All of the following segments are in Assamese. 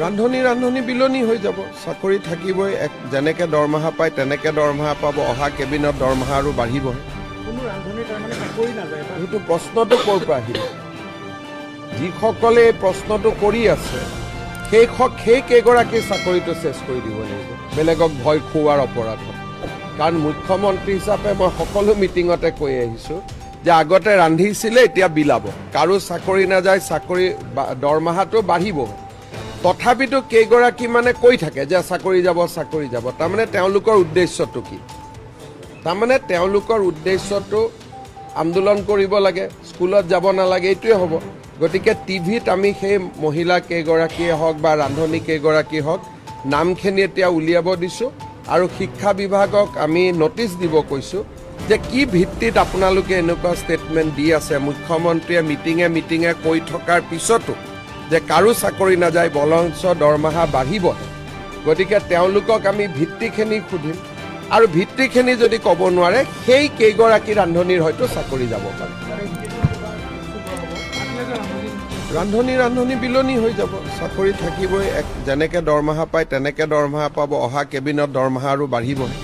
ৰান্ধনী ৰান্ধনী বিলনি হৈ যাব, চাকৰি থাকিবই। যেনেকৈ দৰমহা পায় তেনেকৈ দৰমহা পাব, অহা কেবিনত দৰমহা আৰু বাঢ়িবহে। সেইটো প্ৰশ্নটো ক'ৰ পৰা আহিব? যিসকলে এই প্ৰশ্নটো কৰি আছে সেই কেইগৰাকী চাকৰিটো চেছ কৰি দিব লাগিব, বেলেগক ভয় খুওৱাৰ অপৰাধত। কাৰণ মুখ্যমন্ত্ৰী হিচাপে মই সকলো মিটিঙতে কৈ আহিছোঁ যে আগতে ৰান্ধিছিলে, এতিয়া বিলাব, কাৰো চাকৰি নাযায়, চাকৰি দৰমহাটো বাঢ়িব। তথাপিতো কেইগৰাকী মানে কৈ থাকে যে চাকৰি যাব, চাকৰি যাব। তাৰমানে তেওঁলোকৰ উদ্দেশ্যটো কি? তাৰমানে তেওঁলোকৰ উদ্দেশ্যটো আন্দোলন কৰিব লাগে, স্কুলত যাব নালাগে, এইটোৱে হ'ব। গতিকে টিভিত আমি সেই মহিলা কেইগৰাকীয়ে হওক বা ৰান্ধনী কেইগৰাকী হওক, নামখিনি এতিয়া উলিয়াব দিছোঁ আৰু শিক্ষা বিভাগক আমি ন'টিছ দিব কৈছোঁ যে কি ভিত্তিত আপোনালোকে এনেকুৱা ষ্টেটমেণ্ট দি আছে। মুখ্যমন্ত্ৰীয়ে মিটিঙে মিটিঙে কৈ থকাৰ পিছতো যে কাৰো চাকৰি নাযায়, বৰঞ্চ দৰমহা বাঢ়িবহে। গতিকে তেওঁলোকক আমি ভিত্তিখিনি সুধিম আৰু ভিত্তিখিনি যদি ক'ব নোৱাৰে সেই কেইগৰাকী ৰান্ধনীৰ হয়তো চাকৰি যাব পাৰে। ৰান্ধনী ৰান্ধনী বিলনি হৈ যাব, চাকৰি থাকিবই। যেনেকৈ দৰমহা পায় তেনেকৈ দৰমহা পাব, অহা কেবিনত দৰমহা আৰু বাঢ়িবহে।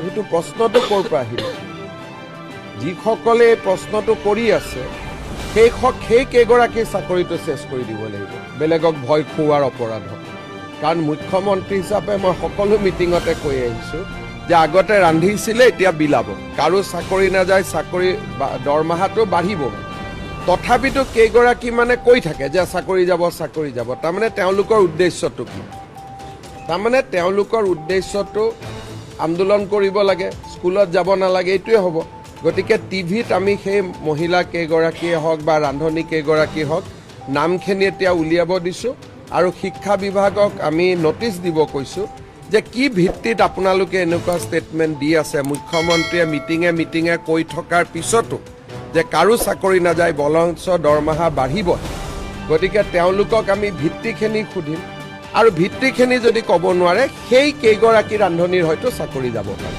সেইটো প্ৰশ্নটো ক'ৰ পৰা আহিব? যিসকলে এই প্ৰশ্নটো কৰি আছে সেই কেইগৰাকী চাকৰিটো চেছ কৰি দিব লাগিব, বেলেগক ভয় খুওৱাৰ অপৰাধত। কাৰণ মুখ্যমন্ত্ৰী হিচাপে মই সকলো মিটিঙতে কৈ আহিছোঁ যে আগতে ৰান্ধিছিলে, এতিয়া বিলাব, কাৰো চাকৰি নাযায়, চাকৰি দৰমহাটো বাঢ়িব। তথাপিতো কেইগৰাকী মানে কৈ থাকে যে চাকৰি যাব, চাকৰি যাব। তাৰমানে তেওঁলোকৰ উদ্দেশ্যটো কি? তাৰমানে তেওঁলোকৰ উদ্দেশ্যটো আন্দোলন কৰিব লাগে, স্কুলত যাব নালাগে, এইটোৱে হ'ব। গতিকে টিভিত আমি সেই মহিলা কেইগৰাকীয়ে হওক বা ৰান্ধনী কেইগৰাকী হওক, নামখিনি এতিয়া উলিয়াব দিছোঁ আৰু শিক্ষা বিভাগক আমি ন'টিছ দিব কৈছোঁ যে কি ভিত্তিত আপোনালোকে এনেকুৱা ষ্টেটমেণ্ট দি আছে। মুখ্যমন্ত্ৰীয়ে মিটিঙে মিটিঙে কৈ থকাৰ পিছতো যে কাৰো চাকৰি নাযায়, বৰঞ্চ দৰমহা বাঢ়িবহে। গতিকে তেওঁলোকক আমি ভিত্তিখিনি সুধিম আৰু ভিত্তিখিনি যদি ক'ব নোৱাৰে সেই কেইগৰাকী ৰান্ধনীৰ হয়তো চাকৰি যাব পাৰে।